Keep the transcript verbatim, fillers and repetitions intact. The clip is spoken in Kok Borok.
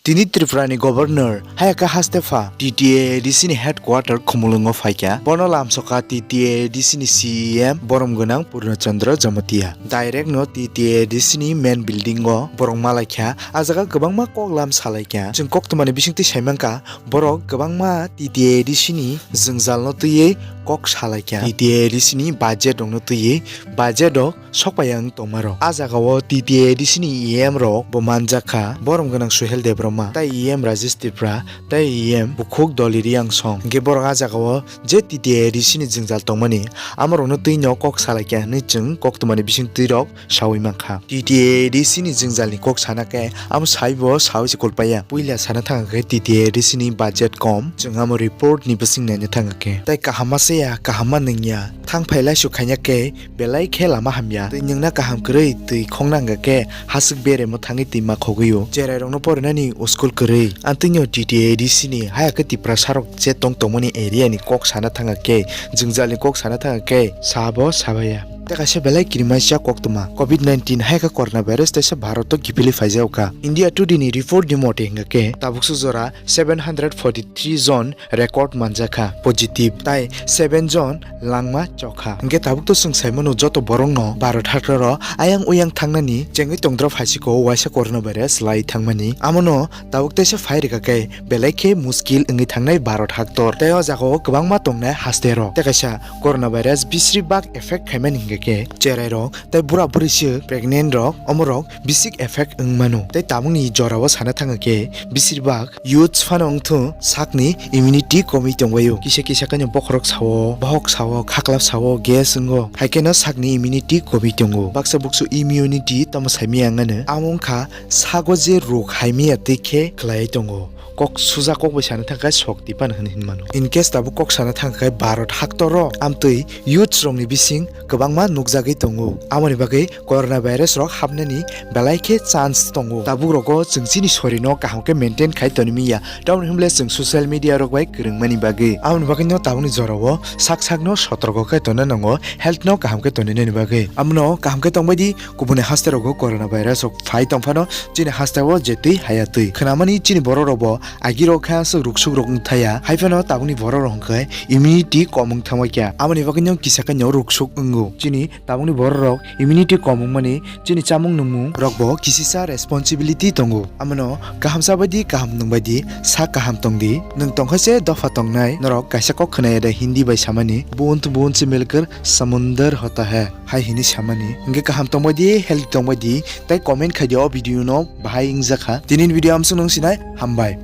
Tini Tripura ni Governor Hayaka Hastepha T T A A D C ni headquarter Khumulwngo phaikha. Bono lamsoka T T A A D C ni C E M borom gwnang Purna Chandra Jamatia. Direct no T T A A D C ni main building o borok malaikha. A jaga kwbangma koklam salaikha. Chwng koktwmani bisingtwi saimankha, borok kwbangma T T A A D C ni jwngjal no twiwi kok salaikha. T T A A D C ni budget rok no twiwi budget rok sokpaiya wng tongmarok. A jagao T T A A D C ni E M rok bo manjakha, borom gwnang Suhel Debbarma, tei E M Rajesh Tripura, tei E M bukhuk Dolly Riangsong. Hwnkhe borok a jagao je T T A A D C ni jwngjal tongmani, amorokno twino kok salaikha hwnwi chwng koktwmani bisingtwi rok saui mankha. T T A A D C ni jwngjalni kok sana khe amo saibo saui se kulpaiya. Puila sana thangkha khe T T A A D C ni budget kom, chwng amo report ni bising naina thangkha khe. Tei kaham ma se ya, kaham ma nung ya, thang phai laisu khaina khe belai khe lama hamya. Tei nwngna kaham kwrwi twi khongna hwnkha khe haswk beremo thangwi twi ma khogwi-o. Cherai rokno porinani school kwrwi. Ang twino T T A A D C ni haya khe Tiprasa rok je tong tongmani area ni kok sana thangkha khe, jwngjalni kok sana thangkha khe sabo sabaya. Tei kaisa belai kirimaisa koktwma covid nineteen hai khe corona virus teisa Bharat o kiphilwi phaijak kha. India Today ni report ni mote hwnkha khe tabukso jora seven hundred forty three jon record manjakha positive, tai seven jon langma chokha. Hwnkhe tabuk to chwng saimano joto borokno Bharat haktoro ayang uyang thangnani chengwi tongdrop hai siko waisa corona virus lai thangmani. Amono tabuk teisa phai rwkha khe belai khe muskil wngwi thangnai Bharat haktor. Tei o jagao kwbangma tongnai haste rok. Tei kaisa corona virus bisri bak effect khaimani hwnkhe khe cherai rok tei bura buri swk pregnant rok omorok bisik effect wng mano. Tei tabukni jorao sana thangkha khe bisri bak youths phano wngthung sakni immunity komwi tongbaio. Kisa kisa khe bokhorok sao, bohok sao, khaklap sao, gas wngo. Hai kheno sakni immunity komwi tongo. Baksa buksu immunity tamo saimaya wngmano. Amo wngkha sago je rok haimaya twi khe khlaiwi tongo. Kok suja kok bai sana thangkha sok tipan hwnwi hinmano. In case tabuk kok sana thangkha khe Bharat haktoro amtwi youths rokni bising kwbangma nukjagwi tongo. Amoni bagwi corona virus rok hapnani belai khe chance tongo. Tabuk rogo chwng chini sorino kaham khe maintain khai tonwi manya. Tamoni hwnle chwng social media rok bai kwrwngmani bagwi. Amoni bagwino tabukni jorao sak sakno sotorko khe tongna nango, health no kaham khe tongwinani bagwi. Amono kaham khe tongbaidi kubuni haste rogo corona virus rok phai tongphano chini hasteo je twi haya twi. Khwnamani chini borok rokbo agirok khe aswk ruksuk rok wngthaya. Haiphano tabukni borok rok hwnkhe immunity kom wng thangbai kha. Amoni bagwino kisa khe no ruksuk wngo. Chini tabukni borok rok immunity kom wngmani chini chamung nungmung rokbo kisisa responsibility tongo. Amono kaham chabaidi, kaham nungbaidi, sak kaham tongdi. Nwng tongkha se dopha tongnai, norok kaisa kok khwnaya da Hindi bai samani, "Bund bund se milkar samundar hota hai," hai hini samani. Hwnkhe kaham tongbaidi, healthy tongbaidi, tei comment khaidi o video no bahai wngjakha. Tinini video amsung nung sinai, hambai.